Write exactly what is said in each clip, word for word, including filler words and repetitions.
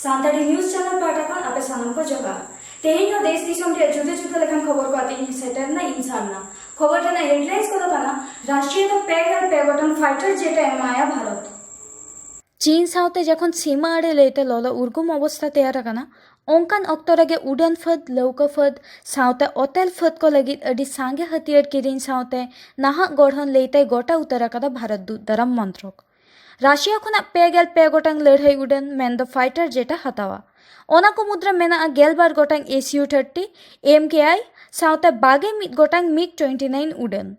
Santali news channel ᱯᱟᱦᱴᱟ ᱠᱷᱚᱱ ᱟᱯᱮ ᱥᱟᱱᱟᱢ ᱠᱚ ᱡᱚᱦᱟᱨ᱾ ᱛᱮᱦᱮᱧ ᱦᱚᱸ ᱫᱮᱥ ᱫᱤᱥᱚᱢ ᱨᱮᱭᱟᱜ ᱡᱩᱫᱟᱹ ᱡᱩᱫᱟᱹ ᱞᱮᱠᱟᱱ ᱠᱷᱚᱵᱚᱨ ᱠᱚ ᱟᱛᱮ ᱤᱧ ᱥᱮᱴᱮᱨ ᱮᱱᱟ, ᱤᱧ ᱥᱟᱨᱱᱟ᱾ ᱠᱷᱚᱵᱚᱨ ᱨᱮᱱᱟᱜ ᱦᱮᱰᱞᱟᱭᱤᱱᱥ ᱠᱚᱫᱚ ᱠᱟᱱᱟ, ᱨᱟᱥᱤᱭᱟ ᱫᱚ ᱯᱮ ᱜᱮᱞ ᱯᱮ ᱜᱚᱴᱟᱝ ᱯᱷᱟᱭᱴᱟᱨ ᱡᱮᱴ ᱮ ᱮᱢᱟᱭᱟ ᱵᱷᱟᱨᱚᱛ᱾ ᱪᱤᱱ ᱥᱟᱶᱛᱮ ᱡᱚᱠᱷᱚᱱ ᱥᱤᱢᱟᱹ ᱟᱲᱮ ᱞᱟᱹᱭᱛᱮ ᱞᱚᱞᱚ ᱩᱨᱜᱩᱢ ᱚᱵᱚᱥᱛᱟ ᱛᱮᱭᱟᱨ ᱟᱠᱟᱱᱟ, ᱚᱱᱠᱟᱱ ᱚᱠᱛᱚ ᱨᱮᱜᱮ ᱩᱰᱟᱹᱱ ᱯᱷᱟᱹᱫ, ᱞᱟᱹᱣᱠᱟᱹ ᱯᱷᱟᱹᱫ ᱥᱟᱶᱛᱮ ᱚᱛᱮᱞ ᱯᱷᱟᱹᱫ ᱠᱚ ᱞᱟᱹᱜᱤᱫ ᱟᱹᱰᱤ ᱥᱟᱸᱜᱮ ᱦᱟᱹᱛᱭᱟᱹᱨ ᱠᱤᱨᱤᱧ ᱥᱟᱶᱛᱮ ᱱᱟᱦᱟᱜ ᱜᱚᱲᱦᱚᱱ ᱞᱟᱹᱭᱛᱮ ᱜᱚᱴᱟ ᱩᱛᱟᱹᱨ ᱟᱠᱟᱫᱟ ᱵᱷᱟᱨᱚᱛ ᱫᱩᱛ ᱫᱟᱨᱟᱢ ᱢᱚᱱᱛᱨᱚᱠ᱾ ᱨᱟᱥᱤᱭᱟ ᱠᱷᱚᱱᱟᱜ ᱯᱮ ᱜᱮᱞ ᱯᱮ ᱜᱚᱴᱟᱝ ᱞᱟᱹᱲᱦᱟᱹᱭ ᱩᱰᱟᱹᱱ ᱢᱮᱱᱫᱚ ᱯᱷᱟᱭᱴᱟᱨ ᱡᱮᱴ ᱮ ᱦᱟᱛᱟᱣᱟ᱾ ᱚᱱᱟ ᱠᱚ ᱢᱩᱫᱽᱨᱮ ᱢᱮᱱᱟᱜᱼᱟ ᱜᱮᱞᱵᱟᱨ ᱜᱚᱴᱟᱝ ᱮᱥ ᱭᱩ ᱛᱷᱟᱨᱴᱤ, ᱮᱢ ᱠᱮ ᱟᱭ ᱥᱟᱶᱛᱮ ᱵᱟᱜᱮ ᱢᱤᱫ ᱜᱚᱴᱟᱝ ᱢᱤᱜ ᱴᱩᱭᱮᱱᱴᱤ ᱱᱟᱭᱤᱱ ᱩᱰᱟᱹᱱ᱾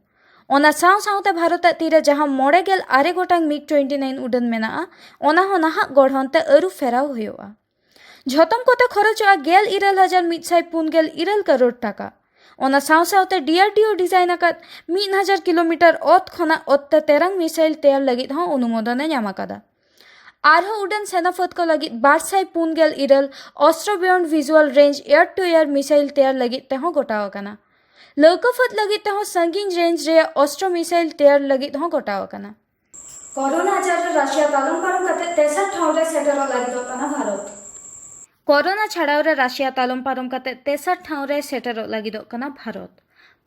ᱚᱱᱟ ᱥᱟᱶ ᱥᱟᱶᱛᱮ ᱵᱷᱟᱨᱚᱛᱟᱜ ᱛᱤᱨᱮ ᱡᱟᱦᱟᱸ ᱢᱚᱬᱮ ᱜᱮᱞ ᱟᱨᱮ ᱜᱚᱴᱟᱝ ᱢᱤᱜ ᱴᱩᱭᱮᱱᱴᱤ ᱱᱟᱭᱤᱱ ᱩᱰᱟᱹᱱ ᱢᱮᱱᱟᱜᱼᱟ, ᱚᱱᱟ ᱦᱚᱸ ᱱᱟᱦᱟᱜ ᱜᱚᱲᱦᱚᱱ ᱛᱮ ᱟᱹᱨᱩ ᱯᱷᱮᱨᱟᱣ ᱦᱩᱭᱩᱜᱼᱟ᱾ ᱡᱷᱚᱛᱚᱢ ᱠᱚᱛᱮ ᱠᱷᱚᱨᱚᱪᱚᱜᱼᱟ ᱜᱮᱞ ᱤᱨᱟᱹᱞ ᱦᱟᱡᱟᱨ ᱢᱤᱫ ᱥᱟᱭ ᱯᱩᱱ ᱜᱮᱞ ᱤᱨᱟᱹᱞ ᱠᱟᱨᱳᱲ ᱴᱟᱠᱟ᱾ ᱚᱱᱟ ᱥᱟᱶ ᱥᱟᱶᱛᱮ ᱰᱤ ᱟᱨ ᱰᱤ ᱳ ᱰᱤᱡᱟᱭᱤᱱ ᱟᱠᱟᱫ ᱢᱤᱫ ᱦᱟᱡᱟᱨ ᱠᱤᱞᱳᱢᱤᱴᱟᱨ ᱚᱛ ᱠᱷᱚᱱᱟᱜ ᱚᱛ ᱛᱮ ᱛᱮᱨᱟᱝ ᱢᱤᱥᱟᱭᱤᱞ ᱛᱮᱭᱟᱨ ᱞᱟᱹᱜᱤᱫ ᱦᱚᱸ ᱚᱱᱩᱢᱳᱫᱚᱱ ᱮ ᱧᱟᱢ ᱟᱠᱟᱫᱟ᱾ ᱟᱨᱦᱚᱸ ᱩᱰᱟᱹᱱ ᱥᱮᱱᱟ ᱯᱷᱟᱹᱫ ᱠᱚ ᱞᱟᱹᱜᱤᱫ ᱵᱟᱨ ᱥᱟᱭ ᱯᱩᱱ ᱜᱮᱞ ᱤᱨᱟᱹᱞ ᱚᱥᱴᱨᱚ beyond visual range air to air missile ᱛᱮᱭᱟᱨ ᱞᱟᱹᱜᱤᱫ ᱛᱮᱦᱚᱸ ᱜᱚᱴᱟᱣ ᱟᱠᱟᱱᱟ᱾ ᱞᱟᱹᱣᱠᱟᱹ ᱯᱷᱟᱹᱫ ᱞᱟᱹᱜᱤᱫ ᱛᱮᱦᱚᱸ ᱥᱟᱺᱜᱤᱧ ᱨᱮᱧᱡᱽ ᱨᱮᱭᱟᱜ ᱚᱥᱴᱨᱚ ᱢᱤᱥᱟᱭᱤᱞ ᱛᱮᱭᱟᱨ ᱞᱟᱹᱜᱤᱫ ᱦᱚᱸ ᱜᱚᱴᱟᱣ ᱟᱠᱟᱱᱟ᱾ ᱠᱚᱨᱳᱱᱟ ᱟᱡᱟᱨ ᱨᱮ ᱨᱟᱥᱤᱭᱟ ᱛᱟᱞᱚᱢ ᱯᱟᱨᱚᱢ ᱠᱟᱛᱮ ᱛᱮᱥᱟᱨ ᱴᱷᱟᱶ ᱨᱮ ᱥᱮᱴᱮᱨᱚᱜ ᱞᱟᱹᱜᱤᱫᱚᱜ ᱠᱟᱱᱟ ᱵᱷᱟᱨᱚᱛ᱾ ᱠᱚᱨᱳᱱᱟ ᱪᱷᱟᱲᱟᱣ ᱨᱮ ᱨᱟᱥᱤᱭᱟ ᱛᱟᱞᱚᱢ ᱯᱟᱨᱚᱢ ᱠᱟᱛᱮ ᱛᱮᱥᱟᱨ ᱴᱷᱟᱶ ᱨᱮ ᱥᱮᱴᱮᱨᱚᱜ ᱞᱟᱹᱜᱤᱫᱚᱜ ᱠᱟᱱᱟ ᱵᱷᱟᱨᱚᱛ᱾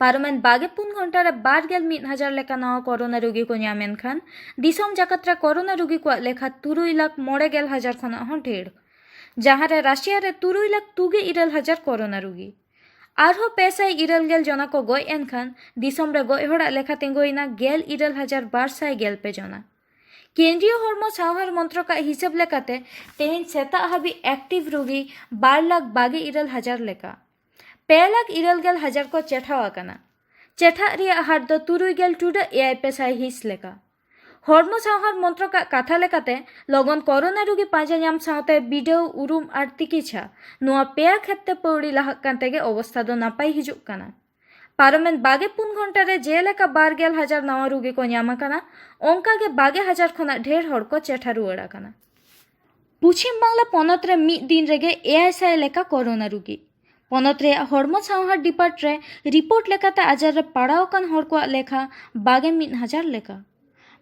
ᱯᱟᱨᱚᱢᱮᱱ ᱵᱟᱜᱮ ᱯᱩᱱ ᱜᱷᱚᱱᱴᱟ ᱨᱮ ᱵᱟᱨ ᱜᱮᱞ ᱢᱤᱫ ᱦᱟᱡᱟᱨ ᱞᱮᱠᱟ ᱱᱟᱣᱟ ᱠᱚᱨᱳᱱᱟ ᱨᱩᱜᱤ ᱠᱚ ᱧᱟᱢ ᱮᱱ ᱠᱷᱟᱱ, ᱫᱤᱥᱚᱢ ᱡᱟᱠᱟᱛ ᱨᱮ ᱠᱚᱨᱳᱱᱟ ᱨᱩᱜᱤ ᱠᱚᱣᱟᱜ ᱞᱮᱠᱷᱟ ᱛᱩᱨᱩᱭ ᱞᱟᱠᱷ ᱢᱚᱬᱮ ᱜᱮᱞ ᱦᱟᱡᱟᱨ ᱠᱷᱚᱱᱟᱜ ᱦᱚᱸ ᱰᱷᱮᱨ, ᱡᱟᱦᱟᱸ ᱨᱮ ᱨᱟᱥᱤᱭᱟ ᱨᱮ ᱛᱩᱨᱩᱭ ᱞᱟᱠᱷ ᱛᱩᱜᱮ ᱤᱨᱟᱹᱞ ᱦᱟᱡᱟᱨ ᱠᱚᱨᱳᱱᱟ ᱨᱩᱜᱤ᱾ ᱟᱨᱦᱚᱸ ᱯᱮ ᱥᱟᱭ ᱤᱨᱟᱹᱞ ᱜᱮᱞ ᱡᱚᱱᱟ ᱠᱚ ᱜᱚᱡ ᱮᱱ ᱠᱷᱟᱱ, ᱫᱤᱥᱚᱢ ᱨᱮ ᱜᱚᱡ ᱦᱚᱲᱟᱜ ᱞᱮᱠᱷᱟ ᱛᱤᱸᱜᱩᱭᱮᱱᱟ ᱜᱮᱞ ᱤᱨᱟᱹᱞ ᱦᱟᱡᱟᱨ ᱵᱟᱨ ᱥᱟᱭ ᱜᱮᱞ ᱯᱮ ᱡᱚᱱᱟ᱾ ᱠᱮᱱᱫᱨᱤᱭᱚ ᱦᱚᱲᱢᱚ ᱥᱟᱶᱦᱟᱨ ᱢᱚᱱᱛᱨᱚᱠᱟᱜ ᱦᱤᱥᱟᱹᱵ ᱞᱮᱠᱟᱛᱮ, ᱛᱮᱦᱮᱧ ᱥᱮᱛᱟᱜ ᱦᱟᱹᱵᱤᱡ ᱮᱠᱴᱤᱵᱷ ᱨᱩᱜᱤ ᱵᱟᱨ ᱞᱟᱠᱷ ᱵᱟᱜᱮ ᱤᱨᱟᱹᱞ ᱦᱟᱡᱟᱨ ᱞᱮᱠᱟ᱾ ᱯᱮ ᱞᱟᱠᱷ ᱤᱨᱟᱹᱞ ᱜᱮᱞ ᱦᱟᱡᱟᱨ ᱠᱚ ᱪᱮᱴᱷᱟᱣ ᱟᱠᱟᱱᱟ᱾ ᱪᱮᱴᱷᱟᱜ ᱨᱮᱭᱟᱜ ᱦᱟᱨ ᱫᱚ ᱛᱩᱨᱩᱭ ᱜᱮᱞ ᱴᱩᱰᱟᱹᱜ ᱮᱭᱟᱭ ᱯᱮ ᱥᱟᱭ ᱦᱤᱸᱥ ᱞᱮᱠᱟ᱾ ᱦᱚᱲᱢᱚ ᱥᱟᱶᱦᱟᱨ ᱢᱚᱱᱛᱨᱚᱠᱟᱜ ᱠᱟᱛᱷᱟ ᱞᱮᱠᱟᱛᱮ, ᱞᱚᱜᱚᱱ ᱠᱚᱨᱳᱱᱟ ᱨᱩᱜᱤ ᱯᱟᱸᱡᱟ ᱧᱟᱢ ᱥᱟᱶᱛᱮ ᱵᱤᱰᱟᱹᱣ, ᱩᱨᱩᱢ ᱟᱨ ᱛᱤᱠᱤᱪᱷᱟ, ᱱᱚᱣᱟ ᱯᱮᱭᱟ ᱠᱷᱮᱛ ᱛᱮ ᱯᱟᱹᱣᱲᱤ ᱞᱟᱦᱟᱜ ᱠᱟᱱ ᱛᱮᱜᱮ ᱚᱵᱚᱥᱛᱷᱟ ᱫᱚ ᱱᱟᱯᱟᱭ ᱦᱤᱡᱩᱜ ᱠᱟᱱᱟ᱾ ᱯᱟᱨᱚᱢᱮᱱ ᱵᱟᱜᱮ ᱯᱩᱱ ᱜᱷᱚᱱᱴᱟ ᱨᱮ ᱡᱮᱞᱮᱠᱟ ᱵᱟᱨ ᱜᱮᱞ ᱦᱟᱡᱟᱨ ᱱᱟᱣᱟ ᱨᱩᱜᱤ ᱠᱚ ᱧᱟᱢ ᱟᱠᱟᱱᱟ, ᱚᱱᱠᱟ ᱜᱮ ᱵᱟᱜᱮ ᱦᱟᱡᱟᱨ ᱠᱷᱚᱱᱟᱜ ᱰᱷᱮᱨ ᱦᱚᱲ ᱠᱚ ᱪᱮᱴᱷᱟ ᱨᱩᱣᱟᱹᱲ ᱟᱠᱟᱱᱟ᱾ ᱯᱚᱪᱷᱤᱢ ᱵᱟᱝᱞᱟ ᱯᱚᱱᱚᱛ ᱨᱮ ᱢᱤᱫ ᱫᱤᱱ ᱨᱮᱜᱮ ᱮᱭᱟᱭ ᱥᱟᱭ ᱞᱮᱠᱟ ᱠᱚᱨᱳᱱᱟ ᱨᱩᱜᱤ᱾ ᱯᱚᱱᱚᱛ ᱨᱮᱭᱟᱜ ᱦᱚᱲᱢᱚ ᱥᱟᱶᱦᱟᱨ ᱰᱤᱯᱟᱨᱴ ᱨᱮ ᱨᱤᱯᱳᱨᱴ ᱞᱮᱠᱟᱛᱮ, ᱟᱡᱟᱨ ᱨᱮ ᱯᱟᱲᱟᱣ ᱟᱠᱟᱱ ᱦᱚᱲ ᱠᱚᱣᱟᱜ ᱞᱮᱠᱷᱟ ᱵᱟᱜᱮ ᱢᱤᱫ ᱦᱟᱡᱟᱨ ᱞᱮᱠᱟ᱾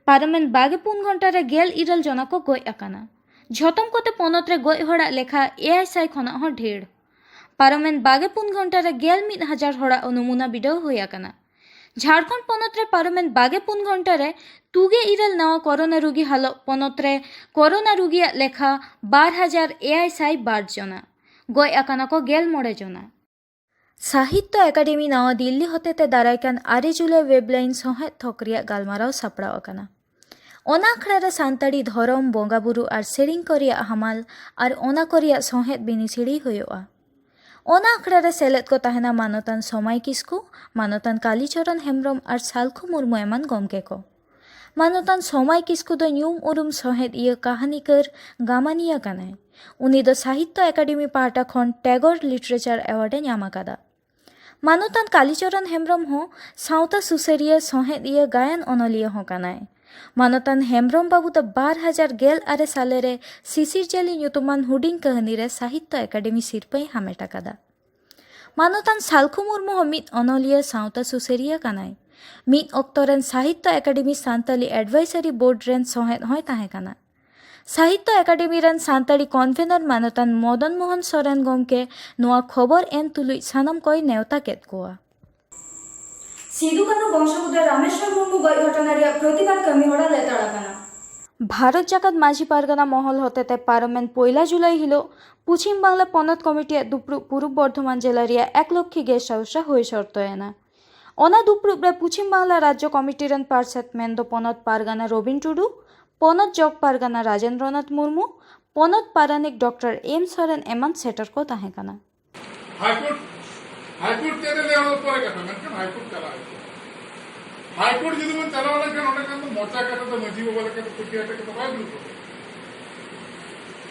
ᱯᱟᱨᱚᱢᱮᱱ ᱵᱟᱜᱮ ᱯᱩᱱ ᱜᱷᱚᱱᱴᱟ ᱨᱮ ᱜᱮᱞ ᱤᱨᱟᱹᱞ ᱡᱚᱱᱟ ᱠᱚ ᱜᱚᱡ ᱟᱠᱟᱱᱟ᱾ ᱡᱷᱚᱛᱚᱢ ᱠᱚᱛᱮ ᱯᱚᱱᱚᱛ ᱨᱮ ᱜᱚᱡ ᱦᱚᱲᱟᱜ ᱞᱮᱠᱷᱟ ᱮᱭᱟᱭ ᱥᱟᱭ ᱠᱷᱚᱱᱟᱜ ᱦᱚᱸ ᱰᱷᱮᱨ᱾ ᱯᱟᱨᱚᱢᱮᱱ ᱵᱟᱜᱮ ᱯᱩᱱ ᱜᱷᱚᱱᱴᱟ ᱨᱮ ᱜᱮᱞ ᱢᱤᱫ ᱦᱟᱡᱟᱨ ᱦᱚᱲᱟᱜ ᱱᱚᱢᱩᱱᱟ ᱵᱤᱰᱟᱹᱣ ᱦᱩᱭ ᱟᱠᱟᱱᱟ᱾ ᱡᱷᱟᱲᱠᱷᱚᱸᱰ ᱯᱚᱱᱚᱛ ᱨᱮ ᱯᱟᱨᱚᱢᱮᱱ ᱵᱟᱜᱮ ᱯᱩᱱ ᱜᱷᱚᱱᱴᱟ ᱨᱮ ᱛᱩᱜᱮ ᱤᱨᱟᱹᱞ ᱱᱟᱣᱟ ᱠᱚᱨᱳᱱᱟ ᱨᱩᱜᱤ ᱦᱟᱞᱚᱜ ᱯᱚᱱᱚᱛ ᱨᱮ ᱠᱚᱨᱳᱱᱟ ᱨᱩᱜᱤᱭᱟᱜ ᱞᱮᱠᱷᱟ ᱵᱟᱨ ᱦᱟᱡᱟᱨ ᱮᱭᱟᱭ ᱥᱟᱭ ᱵᱟᱨ ᱡᱚᱱᱟ᱾ ᱜᱚᱡ ᱟᱠᱟᱱᱟ ᱠᱚ ᱜᱮᱞ ᱢᱚᱬᱮ ᱡᱚᱱᱟ᱾ ᱥᱟᱦᱤᱛᱛᱚ ᱮᱠᱟᱰᱮᱢᱤ ᱱᱟᱣᱟ ᱫᱤᱞᱞᱤ ᱦᱚᱛᱮᱛᱮ ᱫᱟᱨᱟᱭ ᱠᱟᱱ ᱟᱨᱮ ᱡᱩᱞᱟᱭ ᱣᱮᱵᱞᱟᱭᱤᱱ ᱥᱚᱦᱮᱫ ᱛᱷᱚᱠ ᱨᱮᱭᱟᱜ ᱜᱟᱞᱢᱟᱨᱟᱣ ᱥᱟᱯᱲᱟᱣ ᱟᱠᱟᱱᱟ᱾ ᱚᱱᱟ ᱟᱠᱷᱲᱟ ᱨᱮ ᱥᱟᱱᱛᱟᱲᱤ ᱫᱷᱚᱨᱚᱢ, ᱵᱚᱸᱜᱟ ᱵᱩᱨᱩ ᱟᱨ ᱥᱮᱨᱮᱧ ᱠᱚ ᱨᱮᱭᱟᱜ ᱦᱟᱢᱟᱞ ᱟᱨ ᱚᱱᱟ ᱠᱚ ᱨᱮᱭᱟᱜ ᱥᱚᱦᱮᱫ ᱵᱤᱱᱤᱥᱤᱲᱤ ᱦᱩᱭᱩᱜᱼᱟ᱾ ᱚᱱᱟ ᱟᱠᱷᱲᱟ ᱨᱮ ᱥᱮᱞᱮᱫ ᱠᱚ ᱛᱟᱦᱮᱱᱟ ᱢᱟᱱᱚᱛᱟᱱ ᱥᱚᱢᱟᱭ ᱠᱤᱥᱠᱩ, ᱢᱟᱱᱚᱛᱟᱱ ᱠᱟᱞᱤᱪᱚᱨᱚᱱ ᱦᱮᱢᱵᱽᱨᱚᱢ ᱟᱨ ᱥᱟᱞᱠᱷᱩ ᱢᱩᱨᱢᱩ ᱮᱢᱟᱱ ᱜᱚᱢᱠᱮ ᱠᱚ᱾ ᱢᱟᱱᱚᱛᱟᱱ ᱥᱚᱢᱟᱭ ᱠᱤᱥᱠᱩ ᱫᱚ ᱧᱩᱢ ᱩᱨᱩᱢ ᱥᱚᱦᱮᱫᱤᱭᱟᱹ, ᱠᱟᱹᱦᱱᱤᱠᱟᱨ, ᱜᱟᱢᱟᱱᱤᱭᱟᱹ ᱠᱟᱱᱟᱭ᱾ ᱩᱱᱤ ᱫᱚ ᱥᱟᱦᱤᱛᱛᱚ ᱮᱠᱟᱰᱮᱢᱤ ᱯᱟᱦᱴᱟ ᱠᱷᱚᱱ ᱴᱮᱜᱳᱨ ᱞᱤᱴᱟᱨᱮᱪᱟᱨ ᱮᱣᱟᱨᱰ ᱮ ᱧᱟᱢ ᱟᱠᱟᱫᱟ᱾ ᱢᱟᱱᱚᱛᱟᱱ ᱠᱟᱞᱤᱪᱚᱨᱚᱱ ᱦᱮᱢᱵᱽᱨᱚᱢ ᱦᱚᱸ ᱥᱟᱶᱛᱟ ᱥᱩᱥᱟᱹᱨᱤᱭᱟᱹ, ᱥᱚᱦᱮᱫᱤᱭᱟᱹ, ᱜᱟᱭᱟᱱ ᱚᱱᱚᱞᱤᱭᱟᱹ ᱦᱚᱸ ᱠᱟᱱᱟᱭ᱾ ᱢᱟᱱᱚᱛᱟᱱ ᱦᱮᱢᱵᱽᱨᱚᱢ ᱵᱟᱹᱵᱩ ᱫᱚ ᱵᱟᱨ ᱦᱟᱡᱟᱨ ᱜᱮᱞ ᱟᱨᱮ ᱥᱟᱞᱮ ᱨᱮ ᱥᱤᱥᱤᱨ ᱡᱟᱹᱞᱤ ᱧᱩᱛᱩᱢᱟᱱ ᱦᱩᱰᱤᱧ ᱠᱟᱹᱦᱱᱤ ᱨᱮ ᱥᱟᱦᱤᱛᱛᱚ ᱮᱠᱟᱰᱮᱢᱤ ᱥᱤᱨᱯᱟᱹᱭ ᱦᱟᱢᱮᱴ ᱟᱠᱟᱫᱟ᱾ ᱢᱟᱱᱚᱛᱟᱱ ᱥᱟᱞᱠᱷᱩ ᱢᱩᱨᱢᱩ ᱦᱚᱸ ᱢᱤᱫ ᱚᱱᱚᱞᱤᱭᱟᱹ, ᱥᱟᱶᱛᱟ ᱥᱩᱥᱟᱹᱨᱤᱭᱟᱹ ᱠᱟᱱᱟᱭ᱾ ᱢᱤᱫ ᱚᱠᱛᱚ ᱨᱮᱱ ᱥᱟᱦᱤᱛᱛᱚ ᱮᱠᱟᱰᱮᱢᱤ ᱥᱟᱱᱛᱟᱞᱤ ᱮᱰᱵᱷᱟᱭᱥᱟᱨᱤ ᱵᱳᱨᱰ ᱨᱮᱱ ᱥᱚᱦᱮᱫ ᱦᱚᱸᱭ ᱛᱟᱦᱮᱸ ᱠᱟᱱᱟ᱾ ᱥᱟᱦᱤᱛᱛᱚ ᱮᱠᱟᱰᱮᱢᱤ ᱨᱮᱱ ᱥᱟᱱᱛᱟᱲᱤ ᱠᱚᱱᱵᱷᱮᱱᱚᱨ ᱢᱟᱱᱚᱛᱟᱱ ᱢᱚᱫᱚᱱ ᱢᱳᱦᱚᱱ ᱥᱚᱨᱮᱱ ᱜᱚᱢᱠᱮ ᱱᱚᱣᱟ ᱠᱷᱚᱵᱚᱨ ᱮᱢ ᱛᱩᱞᱩᱡ ᱥᱟᱱᱟᱢ ᱠᱚᱭ ᱱᱮᱣᱛᱟ ᱠᱮᱫ ᱠᱚᱣᱟ᱾ ᱥᱤᱫᱩ ᱠᱟᱹᱱᱦᱩ ᱵᱚᱝᱥᱚ ᱯᱩᱛᱨᱚ ᱨᱟᱢᱮᱥᱣᱚᱨ ᱢᱩᱨᱢᱩ ᱜᱚᱡ ᱜᱷᱚᱴᱚᱱᱟ ᱨᱮᱭᱟᱜ ᱯᱨᱚᱛᱤᱵᱟᱫ ᱠᱟᱹᱢᱤ ᱦᱚᱨᱟ ᱞᱮᱛᱟᱲ ᱟᱠᱟᱱᱟ᱾ ᱵᱷᱟᱨᱚᱛ ᱡᱟᱠᱟᱛ ᱢᱟᱹᱡᱷᱤ ᱯᱟᱨᱜᱟᱱᱟ ᱢᱚᱦᱚᱞ ᱦᱚᱛᱮᱛᱮ ᱯᱟᱨᱚᱢᱮᱱ ᱯᱚᱭᱞᱟ ᱡᱩᱞᱟᱭ ᱦᱤᱞᱳᱜ ᱯᱚᱪᱷᱤᱢ ᱵᱟᱝᱞᱟ ᱯᱚᱱᱚᱛ ᱠᱚᱢᱤᱴᱤᱭᱟᱜ ᱫᱩᱯᱲᱩᱵ ᱯᱩᱨᱩᱵ ᱵᱚᱨᱫᱷᱚᱢᱟᱱ ᱡᱮᱞᱟ ᱨᱮᱭᱟᱜ ᱮᱠᱞᱚᱠᱠᱷᱤ ᱜᱮᱥᱴ ᱦᱟᱣᱩᱥ ᱨᱮ ᱦᱩᱭ ᱥᱚᱨᱛᱚᱭᱮᱱᱟ᱾ ᱚᱱᱟ ᱫᱩᱯᱲᱩᱵ ᱨᱮ ᱯᱚᱪᱷᱤᱢ ᱵᱟᱝᱞᱟ ᱨᱟᱡᱽᱡᱚ ᱠᱚᱢᱤᱴᱤ ᱨᱮᱱ ᱯᱟᱨᱥᱮᱛ ᱢᱮᱱᱫᱚ ᱯᱚᱱᱚᱛ ᱯᱟᱨᱜᱟᱱᱟ ᱨᱚᱵᱤᱱ ᱴᱩᱰᱩ, ᱯᱚᱱᱚᱛ ᱡᱚᱜᱽ ᱯᱟᱨᱜᱟᱱᱟ ᱨᱟᱡᱮᱱᱫᱨᱚᱱᱟᱛᱷ ᱢᱩᱨᱢᱩ, ᱯᱚᱱᱚᱛ ᱯᱟᱨᱟᱱᱤᱠ ᱰᱚᱠᱴᱚᱨ ᱮᱢ ᱥᱚᱨᱮᱱ ᱮᱢᱟᱱ ᱥᱮᱴᱮᱨ ᱠᱚ ᱛᱟᱦᱮᱸ ᱠᱟᱱᱟ᱾ ᱦᱟᱭᱠᱳᱨᱴ, ᱦᱟᱭᱠᱳᱨᱴ ᱪᱮᱫ ᱮ ᱞᱟᱹᱭᱟ, ᱚᱱᱟ ᱫᱚ ᱯᱚᱨᱮ ᱠᱟᱛᱷᱟ, ᱢᱮᱱᱠᱷᱟᱱ ᱦᱟᱭᱠᱳᱨᱴ ᱪᱟᱞᱟᱜ ᱦᱩᱭᱩᱜᱼᱟ᱾ ᱦᱟᱭᱠᱳᱨᱴ ᱡᱩᱫᱤ ᱵᱚᱱ ᱪᱟᱞᱟᱣ ᱞᱮᱱᱠᱷᱟᱱ ᱚᱸᱰᱮ ᱠᱷᱟᱱ ᱫᱚ ᱢᱚᱪᱟ ᱠᱟᱛᱷᱟ ᱫᱚ ᱢᱟᱹᱡᱷᱤ ᱵᱟᱵᱟ ᱞᱮᱠᱟ ᱫᱚ ᱯᱟᱹᱴᱭᱟᱹ ᱠᱟᱛᱮ ᱫᱚ ᱵᱟᱭ ᱫᱩᱲᱩᱵ ᱠᱚᱜᱼᱟ᱾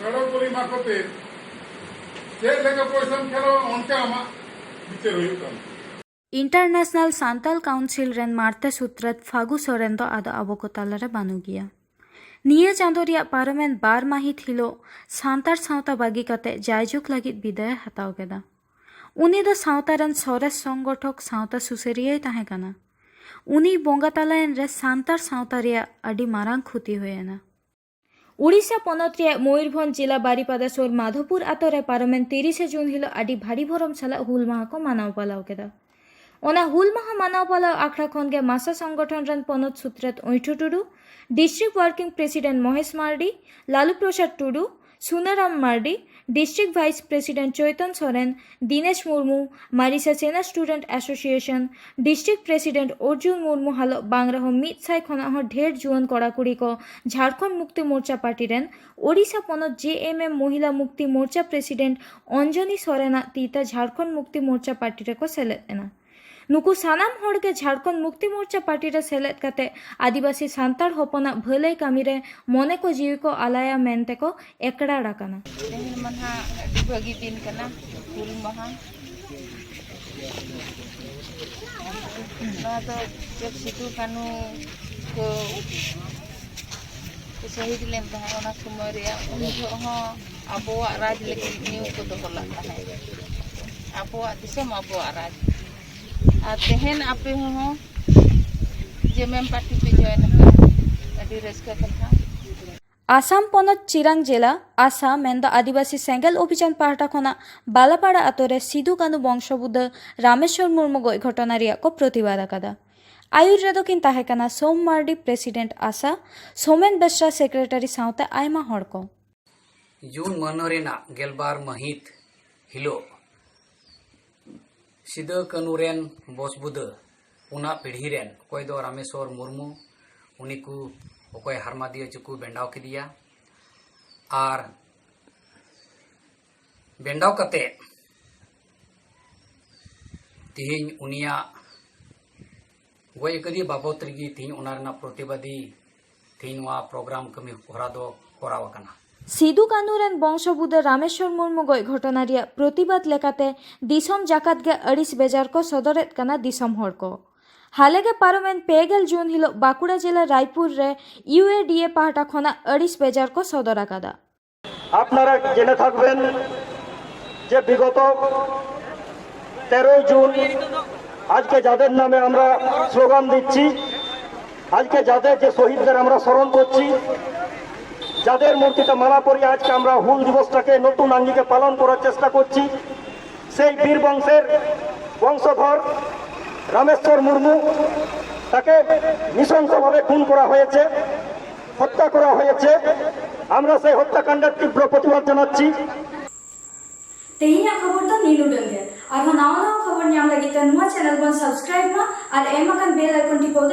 ᱠᱟᱨᱚ ᱠᱚᱞᱤ ᱢᱟ ᱠᱚᱛᱮ ᱪᱮᱫ ᱞᱮᱠᱟ ᱯᱚᱭᱥᱟᱢ ᱠᱷᱮᱞᱚᱜᱼᱟ, ᱚᱱᱠᱟ ᱟᱢᱟᱜ ᱵᱤᱪᱟᱹᱨ ᱦᱩᱭᱩᱜ ᱛᱟᱢᱟ᱾ ᱤᱱᱴᱟᱨᱱᱮᱥᱱᱟᱞ ᱥᱟᱱᱛᱟᱞ ᱠᱟᱣᱩᱱᱥᱤᱞ ᱨᱮᱱ ᱢᱟᱨᱛᱮ ᱥᱩᱛᱨᱮᱛ ᱯᱷᱟᱹᱜᱩ ᱥᱚᱨᱮᱱ ᱫᱚ ᱟᱫᱚ ᱟᱵᱚ ᱠᱚ ᱛᱟᱞᱟᱨᱮ ᱵᱟᱹᱱᱩᱜ ᱜᱮᱭᱟ᱾ ᱱᱤᱭᱟᱹ ᱪᱟᱸᱫᱚ ᱨᱮᱭᱟᱜ ᱯᱟᱨᱚᱢᱮᱱ ᱵᱟᱨ ᱢᱟᱹᱦᱤᱛ ᱦᱤᱞᱳᱜ ᱥᱟᱱᱛᱟᱲ ᱥᱟᱶᱛᱟ ᱵᱟᱹᱜᱤ ᱠᱟᱛᱮ ᱡᱟᱭᱡᱩᱜᱽ ᱞᱟᱹᱜᱤᱫ ᱵᱤᱫᱟᱹᱭ ᱦᱟᱛᱟᱣ ᱠᱮᱫᱟ᱾ ᱩᱱᱤ ᱫᱚ ᱥᱟᱶᱛᱟ ᱨᱮᱱ ᱥᱚᱨᱮᱥ ᱥᱚᱝᱜᱚᱴᱷᱚᱠ, ᱥᱟᱶᱛᱟ ᱥᱩᱥᱟᱹᱨᱤᱭᱟᱹᱭ ᱛᱟᱦᱮᱸ ᱠᱟᱱᱟ᱾ ᱩᱱᱤ ᱵᱚᱸᱜᱟ ᱛᱟᱞᱟᱭᱮᱱ ᱨᱮ ᱥᱟᱱᱛᱟᱲ ᱥᱟᱶᱛᱟ ᱨᱮᱭᱟᱜ ᱟᱹᱰᱤ ᱢᱟᱨᱟᱝ ᱠᱷᱩᱛᱤ ᱦᱩᱭ ᱮᱱᱟ᱾ ᱩᱲᱤᱥᱥᱟ ᱯᱚᱱᱚᱛ ᱨᱮᱭᱟᱜ ᱢᱚᱭᱩᱨᱵᱷᱚᱸᱡᱽ ᱡᱮᱞᱟ ᱵᱟᱨᱤᱯᱟᱫᱟ ᱥᱩᱨ ᱢᱟᱫᱷᱚᱯᱩᱨ ᱟᱛᱳ ᱨᱮ ᱯᱟᱨᱚᱢᱮᱱ ᱛᱤᱨᱤᱥᱮ ᱡᱩᱱ ᱦᱤᱞᱚᱜ ᱟᱹᱰᱤ ᱵᱷᱟᱹᱨᱤ ᱵᱷᱚᱨᱚᱢ ᱥᱟᱞᱟᱜ ᱦᱩᱞ ᱢᱟᱦᱟ ᱠᱚ ᱢᱟᱱᱟᱣ ᱯᱟᱞᱟᱣ ᱠᱮᱫᱟ᱾ ᱚᱱᱟ ᱦᱩᱞ ᱢᱟᱦᱟ ᱢᱟᱱᱟᱣ ᱯᱟᱞᱟᱣ ᱟᱠᱷᱲᱟ ᱠᱷᱚᱱ ᱜᱮ ᱢᱟᱥᱟ ᱥᱚᱝᱜᱚᱴᱷᱚᱱ ᱨᱮᱱ ᱯᱚᱱᱚᱛ ᱥᱩᱛᱨᱮᱛ ᱩᱭᱴᱷᱩ ᱴᱩᱰᱩ, District Working President Mahesh Mardi, ᱞᱟᱞᱩ Prasad ᱴᱩᱰᱩ, Sunaram Mardi, District Vice President Chaitan Soren, Dinesh Murmu, ᱢᱟᱨᱤᱥᱟ ᱥᱮᱱᱟ Student Association, District President Arjun Murmu ᱦᱟᱞᱚᱜ ᱵᱟᱝ ᱨᱮᱦᱚᱸ ᱢᱤᱫ ᱥᱟᱭ ᱠᱷᱚᱱᱟᱜ ᱦᱚᱸ ᱰᱷᱮᱨ ᱡᱩᱣᱟᱹᱱ ᱠᱚᱲᱟ ᱠᱩᱲᱤ ᱠᱚ ᱡᱷᱟᱲᱠᱷᱚᱸᱰ ᱢᱩᱠᱛᱤ ᱢᱳᱨᱪᱟ ᱯᱟᱨᱴᱤ ᱨᱮᱱ ᱳᱰᱤᱥᱟ ᱯᱚᱱᱚᱛ JMM ᱢᱚᱦᱤᱞᱟ ᱢᱩᱠᱛᱤ ᱢᱳᱨᱪᱟ President ᱚᱧᱡᱚᱱᱤ ᱥᱚᱨᱮᱱᱟᱜ ᱛᱤ ᱛᱮ ᱡᱷᱟᱲᱠᱷᱚᱸᱰ ᱢᱩᱠᱛᱤ ᱢᱳᱨᱪᱟ ᱯᱟᱨᱴᱤ ᱨᱮᱠᱚ ᱥᱮᱞᱮᱫ ᱮᱱᱟ᱾ ᱱᱩᱠᱩ ᱥᱟᱱᱟᱢ ᱦᱚᱲ ᱜᱮ ᱡᱷᱟᱲᱠᱷᱚᱸᱰ ᱢᱩᱠᱛᱤ ᱢᱳᱨᱪᱟ ᱯᱟᱨᱴᱤ ᱨᱮ ᱥᱮᱞᱮᱫ ᱠᱟᱛᱮ ᱟᱹᱫᱤᱵᱟᱹᱥᱤ ᱥᱟᱱᱛᱟᱲ ᱦᱚᱯᱚᱱᱟᱜ ᱵᱷᱟᱹᱞᱟᱹᱭ ᱠᱟᱹᱢᱤ ᱨᱮ ᱢᱚᱱᱮ ᱠᱚ ᱡᱤᱣᱤ ᱠᱚ ᱟᱞᱟᱭᱟ ᱢᱮᱱᱛᱮ ᱠᱚ ᱮᱠᱲᱟᱲ ᱟᱠᱟᱱᱟ᱾ ᱛᱮᱦᱮᱧ ᱢᱟ ᱱᱟᱦᱟᱜ ᱟᱹᱰᱤ ᱵᱷᱟᱹᱜᱤ ᱫᱤᱱ ᱠᱟᱱᱟ, ᱦᱩᱞ ᱢᱟᱦᱟ᱾ ᱱᱚᱣᱟ ᱫᱚ ᱡᱚᱵ ᱥᱤᱫᱩ ᱠᱟᱹᱱᱦᱩ ᱠᱚ ᱠᱚ ᱥᱚᱦᱤᱫ ᱞᱮᱱ ᱛᱟᱦᱮᱸᱫ, ᱚᱱᱟ ᱥᱚᱢᱚᱭ ᱨᱮᱭᱟᱜ ᱩᱱ ᱡᱚᱦᱚᱜ ᱦᱚᱸ ᱟᱵᱚᱣᱟᱜ ᱨᱟᱡᱽ ᱞᱟᱹᱜᱤᱫ ᱱᱤᱭᱩᱡᱽ ᱠᱚ ᱫᱚᱦᱚ ᱞᱮᱫ ᱛᱟᱦᱮᱸᱫ, ᱟᱵᱚᱣᱟᱜ ᱫᱤᱥᱚᱢ ᱟᱵᱚᱣᱟᱜ ᱨᱟᱡᱽ᱾ ᱟᱨ ᱛᱮᱦᱮᱧ ᱟᱯᱮ ᱦᱚᱸ JMM ᱯᱟᱨᱴᱤ ᱯᱮ ᱡᱚᱭᱮᱱ ᱟᱠᱟᱫᱟ, ᱟᱹᱰᱤ ᱨᱟᱹᱥᱠᱟᱹ ᱠᱟᱛᱷᱟ᱾ ᱟᱥᱟᱢ ᱯᱚᱱᱚᱛ ᱪᱤᱨᱟᱝ ᱡᱮᱞᱟ ᱟᱥᱟ ᱢᱮᱱᱫᱚ ᱟᱹᱫᱤᱵᱟᱹᱥᱤ ᱥᱮᱸᱜᱮᱞ ᱚᱵᱷᱤᱡᱟᱱ ᱯᱟᱦᱴᱟ ᱠᱷᱚᱱᱟᱜ ᱵᱟᱞᱟᱯᱟᱲᱟ ᱟᱛᱳ ᱨᱮ ᱥᱤᱫᱩ ᱠᱟᱹᱱᱩ ᱵᱚᱝᱥᱚ ᱵᱩᱫᱟᱹ ᱨᱟᱢᱮᱥᱣᱚᱨ ᱢᱩᱨᱢᱩ ᱜᱚᱡ ᱜᱷᱚᱴᱚᱱᱟ ᱨᱮᱭᱟᱜ ᱠᱚ ᱯᱨᱚᱛᱤᱵᱟᱫ ᱟᱠᱟᱫᱟ᱾ ᱟᱹᱭᱩᱨ ᱨᱮᱫᱚ ᱠᱤᱱ ᱛᱟᱦᱮᱸ ᱠᱟᱱᱟ ᱥᱳᱢ ᱢᱟᱨᱰᱤ President ᱟᱥᱟ, ᱥᱳᱢᱮᱱ ᱵᱮᱥᱨᱟ Secretary ᱥᱟᱶᱛᱮ ᱟᱭᱢᱟ ᱦᱚᱲ ᱠᱚ᱾ ᱡᱩᱱ ᱢᱟᱹᱦᱱᱟᱹ ᱨᱮᱱᱟᱜ ᱜᱮᱞᱵᱟᱨ ᱢᱟᱹᱦᱤᱛ ᱦᱤᱞᱳᱜ ᱥᱤᱫᱟᱹ ᱠᱟᱹᱱᱩ ᱨᱮᱱ ᱵᱚᱥᱵᱩᱫᱟᱹ ᱯᱩᱱᱟᱜ ᱯᱤᱲᱦᱤ ᱨᱮᱱ ᱚᱠᱚᱭ ᱫᱚ ᱨᱟᱢᱮᱥᱣᱚᱨ ᱢᱩᱨᱢᱩ, ᱩᱱᱤ ᱠᱚ ᱚᱠᱚᱭ ᱦᱟᱨᱢᱟᱫᱤᱭᱟᱹ ᱪᱩᱠᱩ ᱵᱮᱱᱰᱟᱣ ᱠᱮᱫᱮᱭᱟ᱾ ᱟᱨ ᱵᱮᱱᱰᱟᱣ ᱠᱟᱛᱮ ᱛᱮᱦᱮᱧ ᱩᱱᱤᱭᱟᱜ ᱜᱚᱡ ᱟᱠᱟᱫᱮ ᱵᱟᱵᱚᱛ ᱨᱮᱜᱮ ᱛᱮᱦᱮᱧ ᱚᱱᱟ ᱨᱮᱱᱟᱜ ᱯᱨᱚᱛᱤᱵᱟᱫᱤ ᱛᱮᱦᱮᱧ ᱱᱚᱣᱟ ᱯᱨᱳᱜᱨᱟᱢ ᱠᱟᱹᱢᱤ ᱦᱚᱨᱟ ᱫᱚ ᱠᱚᱨᱟᱣ ᱟᱠᱟᱱᱟ᱾ ᱥᱤᱫᱩ ᱠᱟᱹᱱᱩ ᱨᱮᱱ ᱵᱚᱝᱥᱚ ᱵᱩᱫᱟᱹ ᱨᱟᱢᱮᱥᱣᱚᱨ ᱢᱩᱨᱢᱩ ᱜᱚᱡ ᱜᱷᱚᱴᱚᱱᱟ ᱨᱮᱭᱟᱜ ᱯᱨᱚᱛᱤᱵᱟᱫ ᱞᱮᱠᱟᱛᱮ ᱫᱤᱥᱚᱢ ᱡᱟᱠᱟᱛ ᱜᱮ ᱟᱹᱲᱤᱥ ᱵᱮᱡᱟᱨ ᱠᱚ ᱥᱚᱫᱚᱨᱮᱫ ᱠᱟᱱᱟ ᱫᱤᱥᱚᱢ ᱦᱚᱲ ᱠᱚ᱾ ᱦᱟᱞᱮ ᱜᱮ ᱯᱟᱨᱚᱢᱮᱱ ᱯᱮ ᱜᱮᱞ ᱡᱩᱱ ᱦᱤᱞᱚᱜ ᱵᱟᱸᱠᱩᱲᱟ ᱡᱮᱞᱟ ᱨᱟᱭᱯᱩᱨ ᱨᱮ UADA ᱯᱟᱦᱴᱟ ᱠᱷᱚᱱᱟᱜ ᱟᱹᱲᱤᱥ ᱵᱮᱡᱟᱨ ᱠᱚ ᱥᱚᱫᱚᱨ ᱟᱠᱟᱫᱟ᱾ আপনারা জেনে থাকবেন যে বিগত তেরোই জুন আজকে যাদের নামে আমরা স্লোগান দিচ্ছি, আজকে যাদের যে শহীদদের আমরা স্মরণ করছি, যাদের মূর্তিতে মালা পরিয়ে আজকে আমরা হুল দিবসটাকে নতুন আঙ্গিকে পালন করার চেষ্টা করছি, সেই বীর বংশের বংশধর রামেশ্বর মুর্মু, তাকে নৃশংসভাবে খুন করা হয়েছে, হত্যা করা হয়েছে। আমরা সেই হত্যাকাণ্ডের তীব্র প্রতিবাদ জানাচ্ছি। ᱛᱮᱦᱮᱧᱟᱜ ᱠᱷᱚᱵᱚᱨ ᱫᱚ ᱱᱤᱱ ᱩᱰᱟᱹᱝ ᱜᱮ᱾ ᱟᱨᱦᱚᱸ ᱱᱟᱣᱟ ᱱᱟᱣᱟ ᱠᱷᱚᱵᱚᱨ ᱧᱟᱢ ᱞᱟᱹᱜᱤᱫ ᱛᱮ ᱱᱚᱣᱟ ᱪᱮᱱᱮᱞ ᱵᱚᱱ ᱥᱟᱵᱥᱠᱨᱟᱭᱤᱵ ᱢᱟ ᱟᱨ ᱮᱢ ᱟᱠᱟᱱ ᱵᱮᱞ ᱟᱭᱠᱚᱱ ᱴᱤᱯᱟᱹᱣ